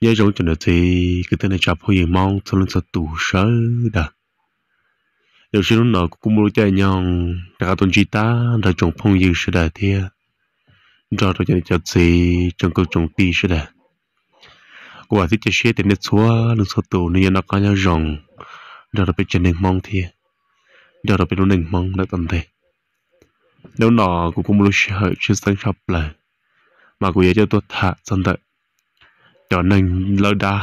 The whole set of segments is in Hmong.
Nyob zoo cov niam txiv kwv tij neej tsa phooj ywg Hmoob txhua leej txhua tus sawv daws. Yog li hnub no kuv kuj muaj lub caij nyoog rov qab tuaj ntsib tag nrho tsoom phooj ywg sawv daws thiab nrog rau cov niam cov txiv tsoom kwv tsoom tij sawv daws. Kuv vam thiab cia siab tias nej txhua leej txhua tus nej yuav noj qab nyob zoo nrog rau peb tsev neeg Hmoob thiab nrog rau peb lub neej Hmoob lawm tom ntej. Hnub no kuv kuj muaj lub sij hawm tshwj xeeb tshaj plaws mas kuv yuav coj tuaj tham txog ntawm cov neeg lawb dab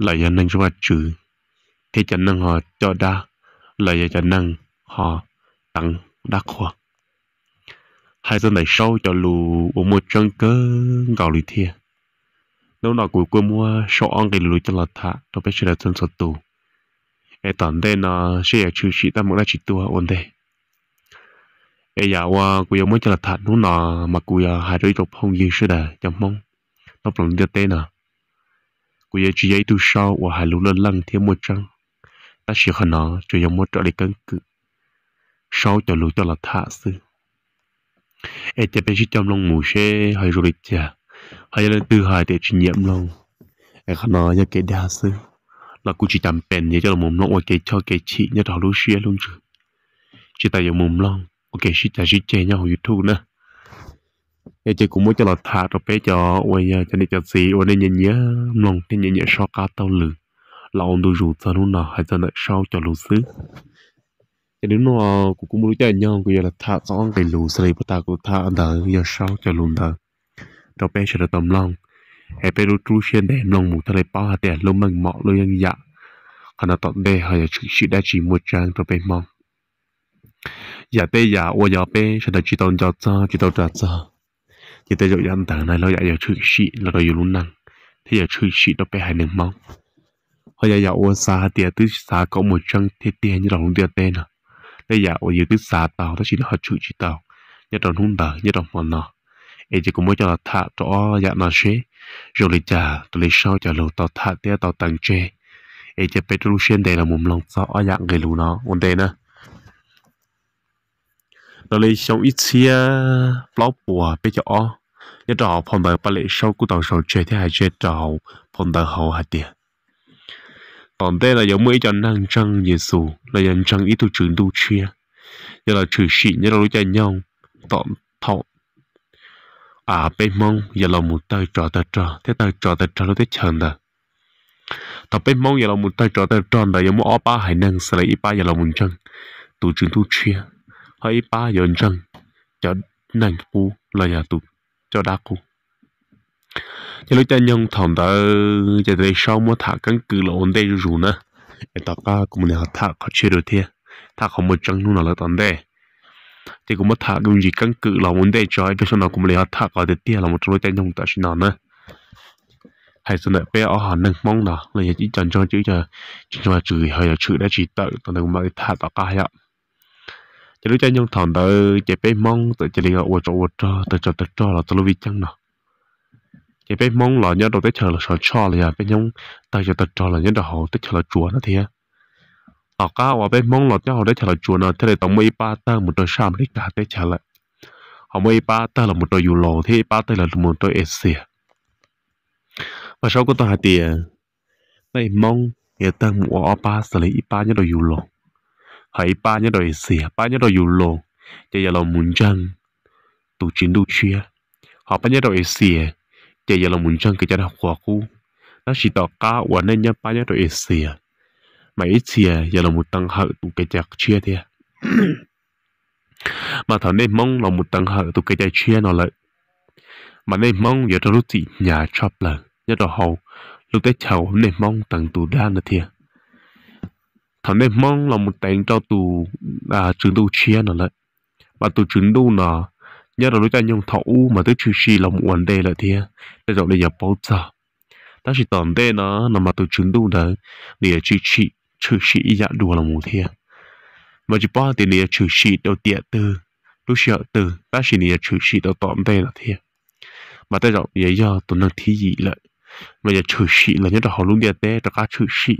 los yog neeg zoo Vajtswv thiab cov neeg ho coj dab los yog cov neeg ho teev dab qhuas. Hais txog ntawm Saub cov lus uas muaj tseeb kawg nkaus li thiab. Hnub no kuv kuj muab Saub ob nqe lus coj los tham rau peb sawv daws txhua txhua tus, es tom ntej no seb yuav tshwm sim tau mus dab tsi tuaj ua ntej. Es yam uas kuv yuav muab coj los tham hnub no mas kuv yuav hais rau ib tsoom phooj ywg sawv daws cov Hmoob nyob rau lub ntiaj teb no. Kuv yuav tsis yog ib tug Saub uas hais lus laj leej thiab muaj tseeb, tab sis qhov no tsuas yog muab raws li keeb kwm Saub cov lus coj los tham xwb. Es cia peb sib coj mloog mus seb ho zoo li cas. Ho yog leej twg hais tias tsis nyiam mloog, es qhov no yog kev dag xwb, los kuj tsis tas pes yuav coj los mloog ua kev choj kev chim nyob rau hauv lub siab lub ntsws, tsis tas yuav mus mloog ua kev sib cav sib ceg nyob hauv YouTube na. Es ces kuv muab coj los tham rau peb cov uas yog cov niam cov txiv uas nej nyiam nyiam mloog thiab nyiam nyiam soj qab taug lw los ua ntu zus txog hnub no hais txog ntawm Saub cov lus xwb. Ces hnub no kuv kuj muaj lub caij nyoog kuv yuav los tham txog ob nqe lus xws li puag ta kuv tham ntawd yog Saub cov lus ntawd rau peb sawv daws tau mloog, es peb lub rub siab ntev mloog mus thiaj li paub hais tias lub meej mom lub yeeb yam qhov no tom ntej ho yuav tshwm sim dab tsi muaj tseeb rau peb Hmoob. Yam tej yam uas yog peb sawv daws tsis tau nco txog tsis tau ras txog, ces tej zaum yam ntawd na los yam yuav tshwm sim los rau yus lub neej thiab yuav tshwm sim rau peb haiv neeg Hmoob. Ho yog yam uas xav hais tias twb xav kom muaj tseeb tiag tiag nyob rau hauv ntiaj teb no, tej yam uas yus twb xav tau tab sis nws ho tshwm tsis tau nyob rau hnub ntawd nyob rau hmo no, es ces kuv muab coj los tham rau ob yam no seb zoo li cas raws li Saub cov lus tau tham thiab tau teev tseg. Es ces peb rub lub siab ntev los mus mloog txog ob yam nqe lus no ua ntej na. Raws li xyoo ib txhiab plaub puas peb caug ob, nyob rau hauv phau ntawv Paj Lem Saub kuj tau sau tseg thiab hais tseg rau hauv phau ntawv hauv hais tias tom ntej no yuav muaj ib co neeg ntseeg Yexus los yog ntseeg ib tug tswv ntuj tshiab, yog los tshwm sim nyob rau lub caij nyoog tom thaum peb Hmoob yog los mus tawg tsov tawg rog thiab tawg tsov tawg rog lub teb chaws ntawd. Thaum peb Hmoob yog los mus tawg tsov tawg rog ntawd yuav muaj ob pab haiv neeg xws li ib pab yog los mus ntseeg tus tswv ntuj tshiab, ho ib pab yuav ntseeg cov neeg qub los yog tus coj dab qub. Ces lub caij nyoog thaum ntawd ces raws li Saub muab tham keeb kwm los ua ntej zuj zus na, es tom qab kuv mam li ho tham qhov tshiab dua thiab, tham qhov muaj tseeb hnub no lawm tom ntej. Ces kuv muab tham me ntsis keeb kwm los ua ntej tso, ib pliag saum no kuv mam li ho tham qhov tiag tiag los mus rau lub caij nyoog tam sim no na. Hais txog ntawm peb ob haiv neeg Hmoob no los yog ib co ntseeg Vajtswv, tsis ntseeg Vajtswv ho yuav tshwm dab tsi tawm tom ntej kuv mam li tham tom qab yom. Ces lub caij nyoog thaum ntawd ces peb Hmoob txawm cia li ua tsov ua rog tawg tsov tawg rog los txog lub vij ceeb no. Ces peb Hmoob los nyob rau teb chaws los Sov Tshoj los yog peb Hmoob tawg tsov tawg rog los nyob rau hauv teb chaws Los Tsuas no thiab. Tom qab uas peb Hmoob los nyob hauv teb chaws Los Tsuas no thiaj li tau muaj ib pab tawg mus rau sab Amelikas teb chaws lawm, ho muaj ib pab tawg los mus rau Yus Laus thiab ib pab tawg los mus rau Axias. Mas Saub kuj tau hais tias nej Hmoob yuav tawg mus ua ob pab xws li ib pab nyob rau Yus Laus, ho ib pab nyob rau Axias. Pab nyob rau Yus Laus ces yog los mus ntseeg tus tswv ntuj tshiab, ho pab nyob rau Axias ces yog los mus ntseeg kev cai dab qhuas qub. Tab sis tom qab uas nej nyob pab nyob rau Axias, mas ib txhia yog los mus teev hawm tus kev cai tshiab thiab. Mas thaum nej Hmoob los mus teev hawm tus kev cai tshiab no lawm, mas nej Hmoob yuav raug lub txim hnyav tshaj plaws nyob rau hauv lub teb chaws uas nej Hmoob teev tus dab no thiab. Thaum nej Hmoob los mus teev rau tus tswv ntuj tshiab no lawm, mas tus tswv ntuj no nyob rau lub caij nyoog thaum ub mas twb tshwm sim los mus ua ntej lawm thiab tej zaum nej yuav paub txog. Tab sis tom ntej no no mas tus tswv ntuj ntawd nws yuav tshwm sim, tshwm sim ib yam dua los mus thiab. Mas tsis paub hais tias nws yuav tshwm sim rau tiam twg, lub sij hawm twg, tab sis nws yuav tshwm sim rau tom ntej no thiab. Mas tej zaum yuav yog tus neeg thib yim lawm, mas yuav tshwm sim los nyob rau hauv lub ntiaj teb rov qab tshwm sim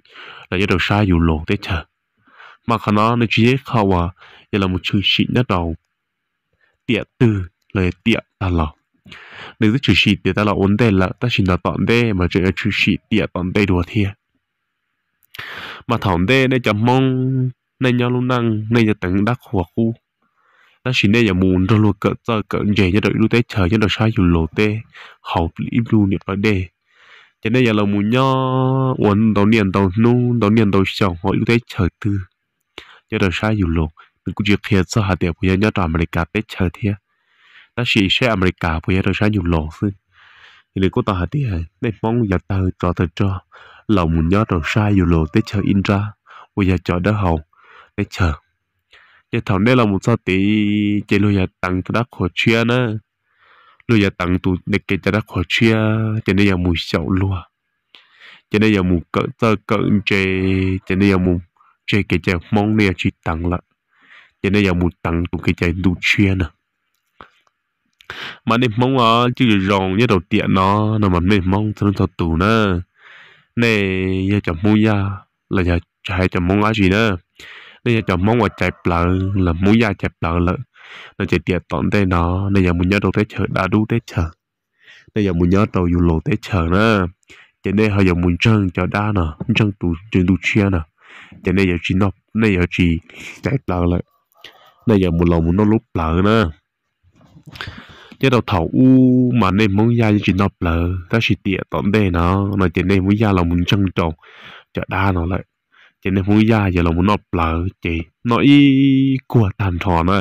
los nyob rau sab Yus Laus teb chaws. Mas qhov no nws tsis yog ib qho uas yog los mus tshwm sim nyob rau tiam twg los tiam tag los, Nws twb tshwm sim tiam tas los ua ntej lawm, tab sis ntawm tom ntej mas tseem yuav tshwm sim tiam tom ntej dua thiab. Mas thaum ntej nej cov Hmoob, nej nyob lub neej nej yuav teev dab qhuas qub, tab sis nej yuav mus nrog luag kawm txawj kawm ntse nyob rau ib lub teb chaws nyob rau sab yus laus teb hauv ib lub niam plawv dej. Ces nej yuav los mus nyob ua ntau niaj ntau hnub ntau niaj ntau xyoo hauv ib lub teb chaws twg nyob rau sab yus laus. Nws kuj tsis qhia txog hais tias puas yog nyob rau Amelikas teb chaws thiab, tab sis saib Amelikas puas yog rau sab yus laus xwb. Ces nws kuj tau hais tias nej Hmoob yuav tawg tsov tawg rog los mus nyob rau sab yus laus teb chaws ib nrab uas yog cov dawb hau teb chaws. Ces thaum nej los mus txog tid ces luag yuav teev tus dab qhuas tshiab na, luag yuav teev tus kev cai dab qhuas tshiab ces nej yuav mus xyaum luag, ces nej yuav mus kawm txawj kawm ntse, ces nej yuav mus tseg kev cai Hmoob nej yuav tsis teev lawm, ces nej yuav mus teev tus kev cai ntuj tshiab na. Mas nej Hmoob os, cwj zoo zoo nyob rau tiam no no mas nej Hmoob txhua leej txhua tus na, nej yog cov Hmoob Yaj los yog hais cov Hmoob dab tsi na, nej yog cov Hmoob uas cais plawv los Hmoob Yaj cais plawv lawm no ces tiam tom ntej no nej yuav mus nyob rau teb chaws dab dub teb chaws, nej yuav mus nyob rau yus laus teb chaws na, ces nej ho yuav mus ntseeg cov dab no, ntseeg tus tswv ntuj tshiab no, ces nej yuav tsis, nej yuav tsis cais plawv lawm, nej yuav mus los mus noj lub plawv na. Nyob rau thaum ub mas nej Hmoob Yaj yeej tsis noj plawv, tab sis tiam tom ntej no no ces nej Hmoob Yaj los mus ntseeg rau cov dab no lawm, ces nej Hmoob Yaj yuav los mus noj plawv ces noj ib kuag tag nrho na.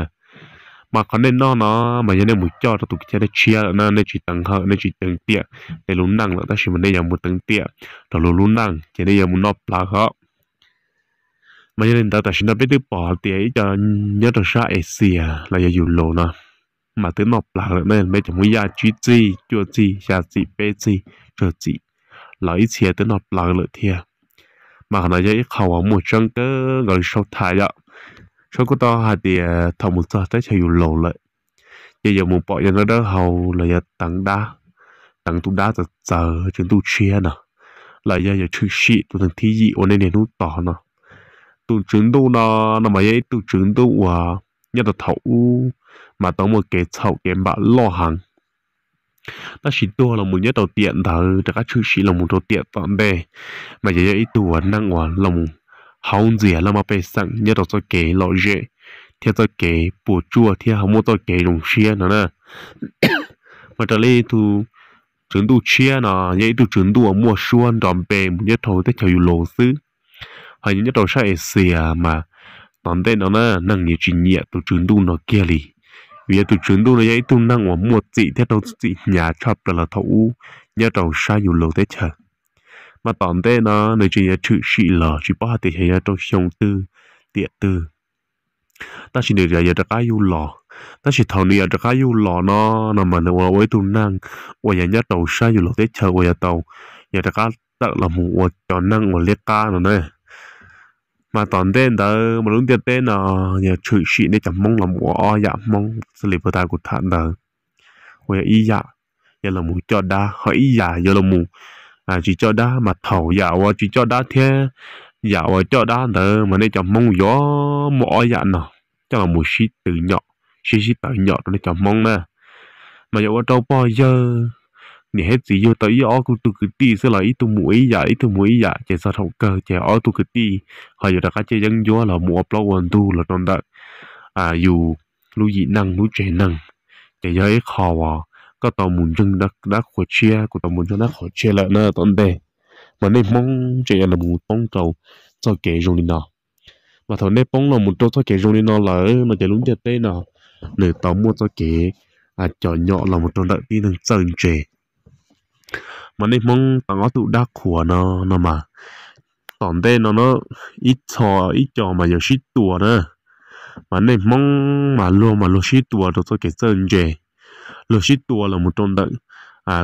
Mas qhov nej noj no mas yog nej mus coj rau tus kev cai dab tshiab lawm na, nej tsis teev hawm nej tsis teev tiam nej lub neej lawm, tab sis mas nej yuav mus teev tiam rau luag lub neej ces nej yuav mus noj plawv hos. Mas yog li ntawd tam sim no peb twb pom tias ib co nyob rau sab Axias los yog yus laus no mas twb noj plawv lawm na, peb cov Hmoob Yaj tsib txij cuaj txij xya txij peb txij tsawg txim los ib txhia twb noj plawv lawm thiab. Mas qhov no yog ib qho uas muaj tseeb kawg nkaus li sau tham yom. Sau kuj tau hais tias thaum mus txog teb chaws yus laus lawm ces yuav mus pom yog dawb dawb hau los yog teev dab, teev tus dab txawv txawv tswv ntuj tshiab no, los yog yuav tshwm sim tus neeg thib yim uas nej niaj hnub tos no. Tus tswv ntuj no no mas yog ib tug tswv ntuj uas nyob rau thaum ub mas tau muaj kev txhaum kev npam loj heev, tab sis tuag los mus nyob rau tiam ntawd rov qab tshwm sim los mus rau tiam tom ntej mas yog yog ib tug uas neeg uas los mus haub ntxias laj maj pej xeem nyob rau txoj kev lom zem thiab txoj kev puas tsuaj thiab ho muaj txoj kev zoo siab no na. Mas raws li tus tswv ntuj tshiab no yog ib tug tswv ntuj uas muaj suab nrov npe mus nyob rau teb chaws yus laus xwb. Ho yog nyob rau sab Axias mas tom ntej no na neeg yeej tsis nyiam tus tswv ntuj no kiag li, vim yog tus tswv ntuj no yog ib tug neeg uas muaj txim thiab raug txim hnyav tshaj plaws los thaum ub nyob rau sab yus laus teb chaws. Mas tom ntej no nws tseem yuav tshwm sim los tsis paub hais tias xyov yog rau xyoo twg tiam twg, tab sis nws yuav rov qab yug los. Tab sis thaum nws yuav rov qab yug los no no mas nws ua ua ib tug neeg uas yog nyob rau sab yus laus teb chaws uas yog tau, yog rov qab tawm los mus ua cov neeg uas liab qab no na. Mas tom ntej ntawd mas lub ntiaj teb no yog tshwm sim nej cov Hmoob los mus ua ob yam Hmoob xws li puag ta kuv tham ntawd, uas yog ib yam yog los mus coj dab, ho ib yam yog los mus tsis coj dab. Mas thaum yam uas tsis coj dab thiab yam uas coj dab ntawd mas nej cov Hmoob yuav muaj ob yam no coj los mus sib tw nyom, sib sib tawv nyom rau nej cov Hmoob na. Mas yog ua rau pog yawg, niam thiab txiv yug tau ib ob kuj tug kwv tij xwb los ib tug mus ib yam ib tug mus ib yam ces txog thaum kawg ces ob tug kwv tij ho yuav rov qab ciaj yeeb ncuab los mus ua plaub ua ntug los rau ntawm yus lub yim neeg lub tsev neeg. Ces yog ib qho uas koj tau mus ntseeg dab qhuas tshiab, kuv tau mus ntseeg dab qhuas tshiab lawm na tom ntej, mas nej Hmoob tseem yuav los mus poob rau txoj kev zoo li no. Mas thaum nej poob los mus rau txoj kev zoo li no lawm no ces lub ntiaj teb no nws tau muaj txoj kev cov nyom los mus rau ntawm tib neeg txawj ntse. Mas nej Hmoob teev ob tug dab qhuas no no mas tom ntej no na ib txhia ib co mas yuav sib tua na. Mas nej Hmoob mas luag mas luag sib tua rau txoj kev txawj ntse, luag sib tua los mus rau ntawm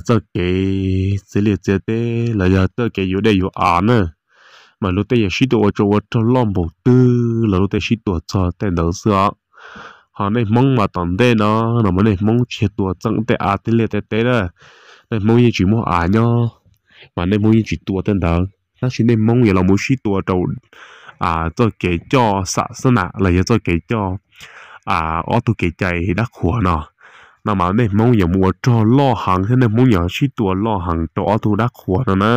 txoj kev txiav liaj txiav teb los yog txoj kev yuav dej yuav av na. Mas luag tej yuav sib tua ua tsau ua rog loj npaum twg los luag tej sib tua txog tej ntawd xwb os. Ho nej Hmoob mas tom ntej no no mas nej Hmoob tsis yog tua txeem tej av tej liaj tej teb na, nej Hmoob yeej tsis muaj av nyob, mas nej Hmoob yeej tsis tua tej ntawd. Tab sis nej Hmoob yuav los mus sib tua rau txoj kev coj xam xab nam los yog txoj kev coj ob tug kev cai dab qhuas no. no mas nej Hmoob yuav mus ua rog loj heev thiab nej Hmoob yuav sib tua loj heev rau ob tug dab qhuas no na.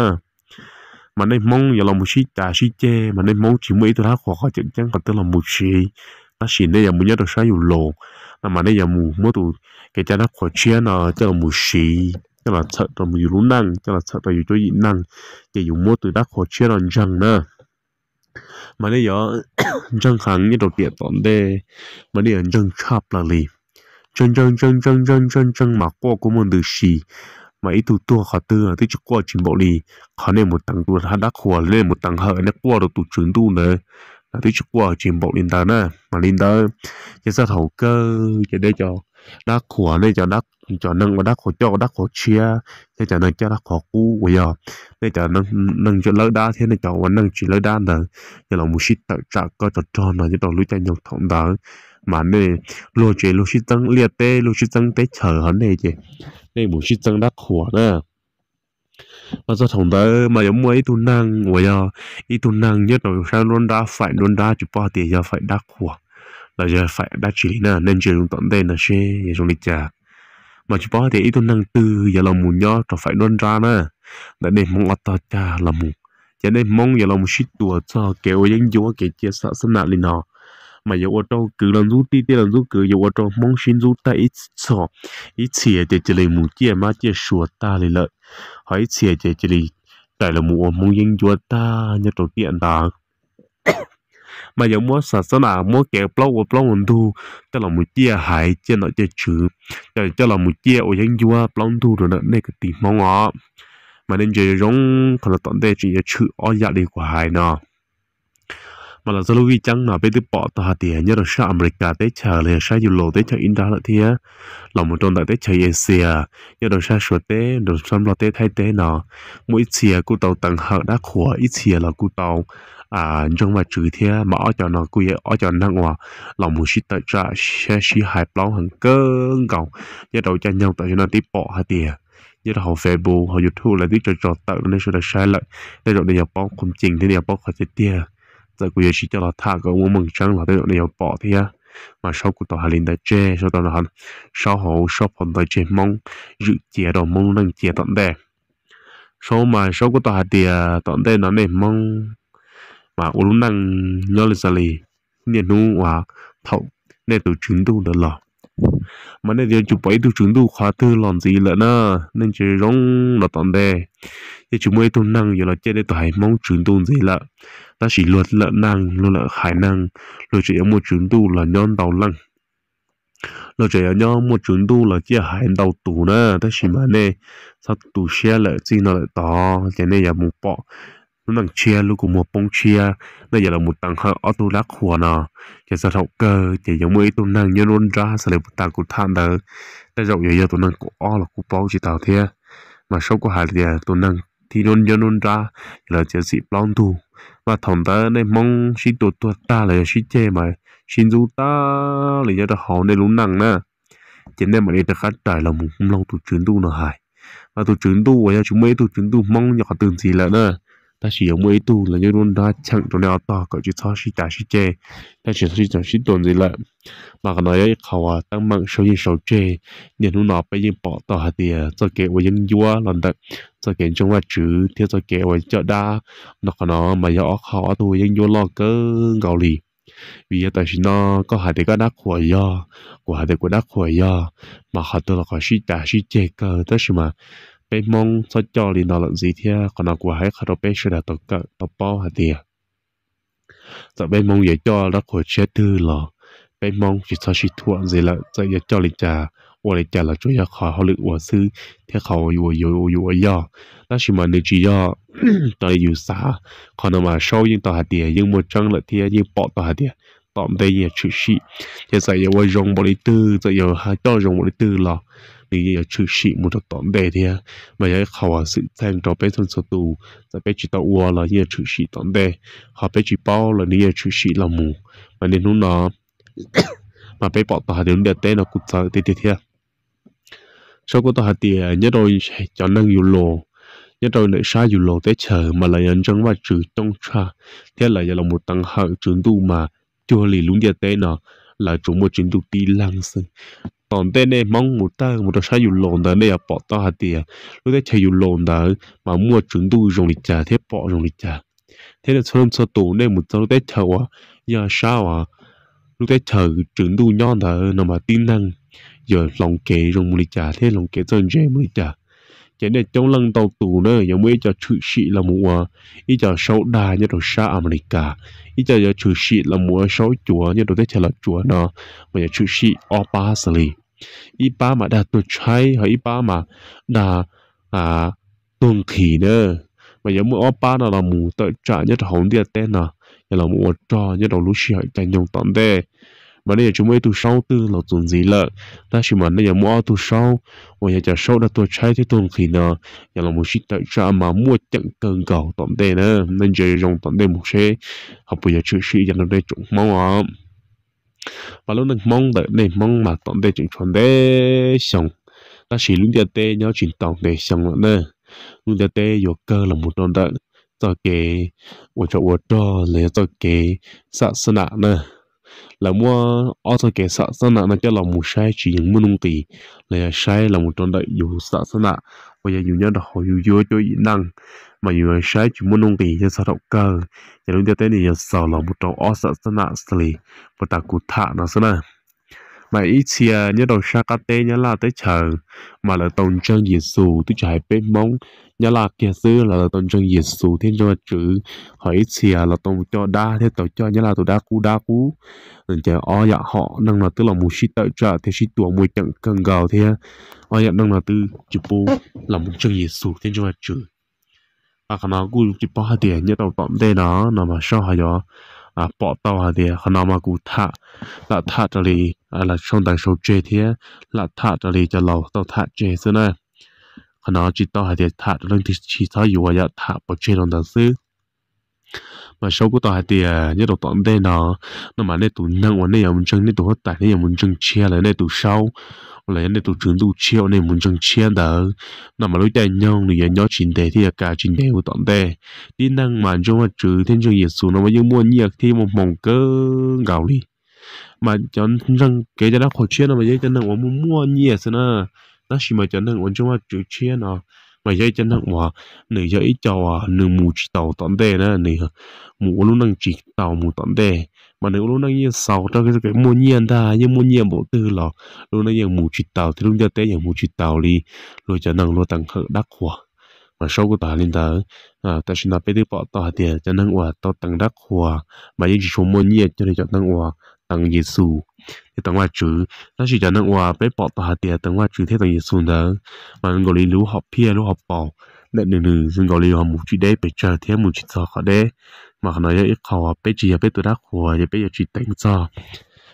Mas nej Hmoob yuav los mus sib cav sib ceg mas nej Hmoob tsis muaj ib tug dab qhuas qhov tseem ceeb qhov twg los mus siv, tab sis nej yuav mus nyob rau sab yus laus no mas nej yuav mus muab tus kev cai dab qhuas tshiab no coj los mus siv, coj los txhawm rau yus lub neej, coj los txhawm rau yus cuab yim neej, ces yus muab tus dab qhuas tshiab no ntseeg na. Mas nej yuav ntseeg heev nyob rau tiam tom ntej, mas nej yuav ntseeg tshaj plaws li. Ntseeg ntseeg ntseeg ntseeg ntseeg ntseeg ntseeg mas quaj kua muag ntws si, mas ib tug tuag qhov twg twb tsis quaj tsis npaum li qhov nej mus teev tus dab qhuas, nej mus teev hawm nej quaj rau tus tswv ntuj ntawd, twb tsis quaj tsis npaum li ntawd na. Mas li ntawd, ces txog thaum kawg ces nej cov dab qhuas, nej cov, cov neeg ua dab qhuas coj ua dab qhuas tshiab thiab cov neeg coj dab qhuas qub uas yog nej cov neeg lawb dab thiab nej cov ua neej tsis lawb dab ntawd, yog los mus sib tawm tsam koj cov rog no nyob rau lub caij nyoog thaum ntawd, mas nej luag tsev luag sib txeeb liaj teb luag sib txeeb teb chaws ho nej ces nej mus sib txeeb dab qhuas na. Mas txog thaum ntawd mas yuav muaj ib tug neeg uas yog ib tug neeg nyob rau sab nruab nrab faim nruab nrab tsis paub hais tias yog faim dab qhuas los yog faim dab tsi li na, nej ntsia zoo tom ntej no seb yog zoo li cas. Mas tsis paub hais tias ib tug neeg twg yuav los mus nyob rau faim nruab nrab na, ntawm nej Hmoob ob tog cag los mus, ces nej Hmoob yuav los mus sib tua txog kev ua yeeb ncuab kev cia xam xab nam li no. Mas yuav ua rau kwv los ntxub tij, tij los ntxub kwv, yuav ua rau Hmoob sib ntxub tag ib txhia, ib txhia ces cia li mus ciaj mab ciaj suav tag li lawm, ho ib txhia ces cia li rais los mus ua Hmoob yeeb ncuab tag nyob rau tiam ntawd. Mas yuav muab xam xab nam muab kev plaub ua plaub ua ntug coj los mus ciaj haiv ciaj nom ciaj tswv, coj los mus ciaj ua yeeb ncuab plaub ntug rau ntawm nej kwv tij Hmoob os. Mas nej ntsia zoo qhov no tom ntej tseem yuav tshwm ob yam li kuv hais no. Mas los txog lub vij ceeb no peb twb pom tau hais tias nyob rau sab Amelikas teb chaws los yog sab Yus Laus teb chaws ib nrab lawm thiab, los mus rau ntawm teb chaws Axias, nyob rau sab Suav teb, rau sab Nplog teb, Thaib teb no, muaj ib txhia kuj tau teev hawm dab qhuas, ib txhia los kuj tau ntseeg Vajtswv thiab, mas ob cov no kuj yog ob cov neeg uas los mus sib tawm tsam sib hais plaub heev kawg nkaus. Nyob rau caij nyoog tam sim no twb pom hais tias nyob rau hauv Facebook hauv YouTube lawv twb tso tso tawm rau nej sawv daws saib lawm, tej zaum nej yuav paub qhov tseeb thiab nej yuav paub qhov tiag tiag. Txawm kuv yuav tsis coj los tham kom muaj meej tseeb los tej zaum nej yuav pom thiab. Mas Saub kuj tau hais li ntawd tseg, Saub tau, Saub hauv Saub phau ntawv tseg Hmoob zwm cia rau Hmoob lub neej cia tom ntej. Saub mas Saub kuj tau hais tias tom ntej no nej Hmoob mas ua lub neej nyob li xws li niaj hnub uas thaum nej tus tswv ntuj ntawd los, mas nej yuav tsum pom ib tug tswv ntuj qhov twg los ntxiv lawm na. Nej ntsia zoo los tom ntej, yeej tsis muaj ib tug neeg yuav los ciaj nej tus haiv Hmoob tswv ntuj ntxiv lawm. Tab sis luag lawm neeg, luag lawm haiv neeg, luag tseem yuav muaj tswv ntuj los nyob ntau leej, luag tseem yuav nyob muaj tswv ntuj los ciaj haiv ntau tus na. Tab sis mas nej txhob tu siab lawm, txij no lawm tod ces nej yuav mus pom lub neej tshiab, lub kua muag poob tshiab, nej yuav los mus teev hawm ob tug dab qhuas no. Ces txog thaum kawg ces yuav muaj ib tug neeg nyob nruab nrab xws li puag ta kuv tham ntawd, tej zaum yuav yog tus neeg kaum ob los kuj paub tsis tau thiab. Mas Saub kuj hais tias tus neeg thib nyob nruab nrab, lawv txiav txim plaub ntug, mas thaum ntawd nej Hmoob sib tua tuag tag los yog sib ceg mas sib ntxub tag li nyob rau hauv nej lub neej na, ces nej mam li rov qab rais los mus mloog tus tswv ntuj no hais. Mas tus tswv ntuj uas yog tsis muaj ib tug tswv ntuj Hmoob nyob qhov twg ntxiv lawm na, tab sis yuav muaj ib tug los nyob nruab nrab cheem rau nej ob tog kom tsis txhob sib cav sib ceg, thiab tsis txhob sib cav sib tua ntxiv lawm. Mas qhov no yog ib qho uas teeb meem Saub yeej sau tseg. Niaj hnub no peb yeej pom tau hais tias txoj kev ua yeeb ncuab los ntawm txoj kev ntseeg Vajtswv thiab txoj kev ua coj dab no, qhov no mas yog ob qho ob tug yeeb ncuab loj kawg nkaus li. Vim yog tam sim no koj hais tias koj dab qhuas yog, kuv hais tias kuv dab qhuas yog, mas qhov twg los qhov sib cav sib ceg kawg, tab sis mas peb Hmoob txhob coj li no lawm ntxiv thiab. Qhov no kuv hais qhov rau peb sawv daws tau kawm tau paub hais tias txawm peb Hmoob yuav coj dab qhuas tshiab twg los peb Hmoob tsis txhob sib thuam ntxiv lawm. Txawm yuav coj li cas, ua li cas los tsuas yog qhov hauj lwm ua xwb thiab qhov uas yuav ua yog, tab sis mas nws tsis yog raws li yus xav. Qhov no mas Saub yeej tau hais tias yeej muaj tseeb lawm thiab yeej pom tau hais tias tom ntej yeej yuav tshwm sim. Ces txawm yuav ua zoo npaum li twg, txawm yuav coj zoo npaum li twg los nws yeej yuav tshwm sim mus rau tom ntej thiab. Mas yog ib qho uas xwm txheej rau peb txhua txhua tus, txawm peb tsis tau ua los yeej yuav tshwm sim tom ntej, ho peb tsis paub los nws yeej yuav tshwm sim los mus. Mas niaj hnub no mas peb pom tau hais tias lub ntiaj teb no kuj txawv tiag tiag thiab. Saub kuj tau hais tias nyob rau cov neeg Yus Laus, nyob rau ntawm sab Yus Laus teb chaws mas lawv yuav ntseeg Vajtswv coob tshaj, thiab lawv yuav los mus teev hawm tswv ntuj mas cuag li lub ntiaj teb no lawv tsuas muaj tswv ntuj tib leeg xwb. Tom ntej nej Hmoob mus tawg mus rau sab Yus Laus ntawd nej yuav pom tau hais tias lub teb chaws Yus Laus ntawd mas muaj tswv ntuj zoo li cas thiab pom zoo li cas. Thiab nej txhua leej txhua tus nej mus txog lub teb chaws uas yog sab uas lub teb chaws tswv ntuj nyob ntawd no mas tib neeg yuav hloov kev zoo mus li cas thiab hloov kev txawj ntse mus li cas. Ces nej coob leej ntau tus na yuav muaj ib co tshwm sim los mus ua ib co saub dag nyob rau sab Amelikas, ib co yuav tshwm sim los mus ua saub cuav nyob rau teb chaws Los Tsuas no, mas yuav tshwm sim ob pab xws li ib pab mas dag tuag tshaib ho ib pab mas dag tuag nqhis na. Mas yuav muaj ob pab no los mus tawm tsam nyob rau hauv ntiaj teb no, yog los mus ua rog nyob rau lub sij hawm caij nyoog tom ntej. Mas nej yuav tsis muaj ib tug saub twg los txuas ntxiv lawm, tab sis mas nej yuav muaj ob tug saub uas yog cov saub dag tuag tshaib thiab tuag nqhis no, yog los mus sib tawm tsam mas muaj ceem kawg nkaus tom ntej na. Nej ntsia zoo tom ntej mus seb ho puas yuav tshwm sim yam no rau nej tsoom Hmoob os. Mas lub neej Hmoob ntawm nej Hmoob mas tom ntej tseem tshuav ntev xyoo, tab sis lub ntiaj teb nyob tsis tau ntev xyoo lawm na. Lub ntiaj teb yuav kawg los mus rau ntawm txoj kev ua tsov ua rog los yog txoj kev xam xab nam na. Lawv muab ob txoj kev xam xab nam no coj los mus saib tsis yeej muaj nuj nqis los yog saib los mus rau ntawm yus xam xab nam uas yog yus nyob rau hauv yus yuav cuab yim neej, mas yus saib tsis muaj nuj nqis yog txog thaum kawg ces lub ntiaj teb no yuav xaus los mus rau ob xam xab nam xws li puag ta kuv tham no xwb na. Mas ib txhia nyob rau sab qab teb Nyab Laj teb chaws mas lawv tau ntseeg Yexus, twb tsis hais peb Hmoob, Nyab Laj kiag xwb los lawv tau ntseeg Yexus thiab ntseeg Vajtswv, ho ib txhia los tau coj dab thiab tau coj Nyab Laj tus dab qub dab qub. Ces ob yam hom neeg no twb los mus sib tawm tsam thiab sib tua muaj ceem kawg nkaus thiab ob yam neeg no twb tsis pub los mus ntseeg Yexus thiab ntseeg Vajtswv. Qhov no kuj tsis paub hais tias nyob rau tom ntej no no mas saib ho yuav pom tau hais tias qhov no mas kuv tham, lam tham raws li lawv sau ntawv sau tseg thiab lam tham raws li cov laus tau tham tseg xwb na. Qhov no tsis tau hais tias tham rau leej twg, tsis txhob yuav, yog tham pov tseg rau ntawd xwb. Mas saib kuj tau hais tias nyob rau tom ntej no, no mas nej tus neeg uas nej yuav mus ntseeg, nej tus huab tais nej yuav mus ntseeg tshiab los nej tus saub los yog nej tus tswv ntuj tshiab uas nej mus ntseeg tshiab ntawd, no mas lub caij nyoog nws yuav nyob tsis ntev thiab yuav kav tsis ntev ua tom ntej. Tib neeg mas ntseeg Vajtswv thiab ntseeg Yexus no mas yeej muaj nyiaj thiab muaj hmoo kawg nkaus li. Mas cov ntseeg kev cov dab qhuas tshiab no mas yog ib cov neeg uas muaj muaj nyiaj xwb na. Tab sis mas cov neeg uas ntseeg Vajtswv tshiab no mas yog ib cov neeg uas nws yog ib co uas nws mus tsis taus tom ntej na, nws mus ua lub neej tsis tau mus tom ntej. Mas nws ua lub neej yeej xaus rau kev muaj nyiaj ntag, yeej muaj nyiaj npaum twg los lub neej yeej mus tsis taus thiab lub ntiaj teb yeej mus tsis taus li luag cov neeg luag teev hawm dab qhuas. Mas saib kuj tau hais li ntawd. Tam sim no peb twb pom tau hais tias cov neeg uas tau teev dab qhuas mas yeej tsis tshua muaj nyiaj cuag li cov neeg uas teev Yexus thiab teev Vajtswv. Tab sis cov neeg uas peb pom tau hais tias teev Vajtswv thiab teev Yexus ntawd mas zoo nkaus li lub hom phiaj lub hauv paus ntawm nws nws zoo nkaus li ho mus tsis deb pes tsawg thiab mus tsis txog qhov deb. Mas qhov no yog ib qho peb tsis yog peb tus dab qhuas ces peb yuav tsis teev txog,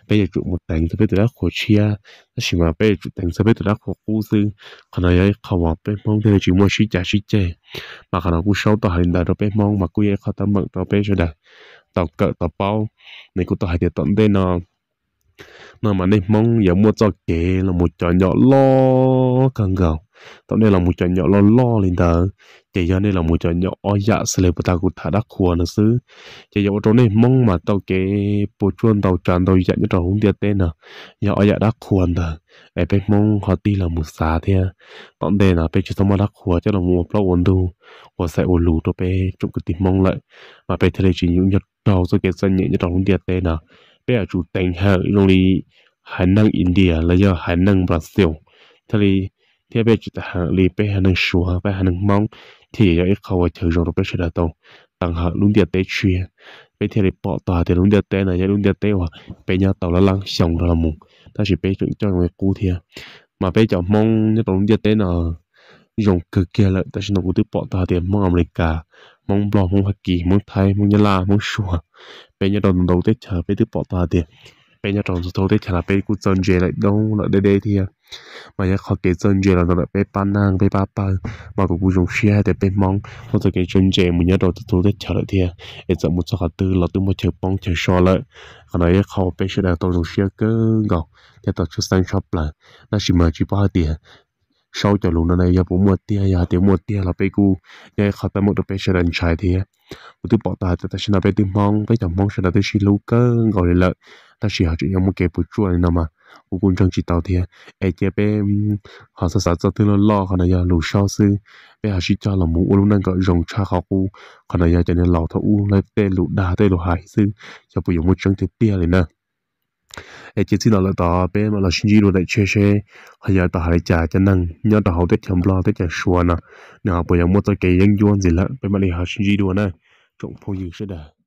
peb yuav tsum mus teev txog peb tus dab qhuas tshiab, tab sis mas peb yuav tsum teev txog peb tus dab qhuas qub xwb. Qhov no yog ib qho uas peb Hmoob thiaj li tsis muaj sib cav sib ceg. Mas qhov no kuj saib tau hais li ntawd rau peb Hmoob mas kuj yog ib qho teeb meem rau peb sawv daws tau kawm tau paub. Nws kuj tau hais tias tom ntej no no mas nej Hmoob yuav muaj txoj kev los mus cov nyom loj kawg nkaus. Thaum nej los mus cov nyom loj loj li ntawd, ces yog nej los mus cov nyom ob yam xws li puag ta kuv tham dab qhuas no xwb. Ces yuav ua rau nej Hmoob mas tau kev puas tsuaj ntau tsav ntau yam nyob rau hauv ntiaj teb no, yog ob yam dab qhuas ntawd. Es peb Hmoob ho tig los mus xav thiab, tom ntej no peb tsis txhob muab dab qhuas coj los mus ua plaub ua ntug, ua xaiv ua lus rau peb tsoom kwv tij Hmoob lawm, mas peb thiaj li tsis nyuj nyob raug txoj kev txom nyem nyob rau hauv ntiaj teb no. Peb yuav tsum teev hawm zoo li haiv neeg India los yog haiv neeg Brazil thiaj li, thiab peb yuav tsum teev hawm li peb haiv neeg Suav, peb haiv neeg Hmoob, thiaj yog ib qho uas chaw zoo rau peb sawv daws tau teev hawm lub ntiaj teb tshiab. Peb thiaj li pom tau hais tias lub ntiaj teb no yog lub ntiaj teb uas peb nyob tau lab lab xyoo rau los mus, tab sis peb tseem coj zoo li qub thiab. Mas peb cov Hmoob nyob rau lub ntiaj teb no zoo kawg kiag lawm. Tam sim no kuv twb pom tau hais tias Hmoob Amelikas, Hmoob Nplog, Hmoob Fab Kis, Hmoob Thaib, Hmoob Nyab Laj, Hmoob Suav, peb nyob rau ntau teb chaws peb twb pom tau hais tias peb nyob rau txhua teb chaws los peb kuj txawj ntse lawm doob lawm deb deb thiab. Mas yog qhov kev txawj ntse los ntawm peb pab neeg peb pab pawg, mas kuv kuj zoo siab hais tias peb Hmoob muaj txoj kev txawj ntse mus nyob rau txhua teb chaws lawm thiab, es txawm mus txog qhov twg los twb muaj chaw poob chaw so lawm. Qhov no yog qhov peb sawv daws tau zoo siab kawg nkaus thiab tau tshwj xeeb tshaj plaws. Tab sis mas tsis paub hais tias Saub cov lus no na yog puas muaj tiag, yog hais tias muaj tiag los peb kuj nyob ib qho teeb meem rau peb sawv daws ntshai thiab. Kuv twb pom tau hais tias tam sim no peb tib Hmoob, peb cov Hmoob sawv daws twb sib hlub kawg nkaus li lawm, tab sis ho tseem yuav muaj kev puas tsuaj li no mas kuv kuj ntseeg tsis tau thiab. Es cia peb ho xav xav txog twg loj loj, qhov no yog lus saub xwb, peb ho sib cog los mus ua lub neej kom zoo tshaj qhov qub. Qhov no yog cov niag laus thaum ub lawv tej lus dag tej lus hais xwb, xyov puas yuav muaj tseeb tiag tiag li na. Es cia txij no lawm tod peb mam los sib ntsib dua daim tshiab seb ho yuav tau hais li cas, cov neeg nyob rau hauv teb chaws Nplog teb chaws Suav no nws ho puas yuav muaj txoj kev yeeb ncuab ntxiv lawm. Peb mam li ho sib ntsib dua na, tsoom phooj ywg sawv daws.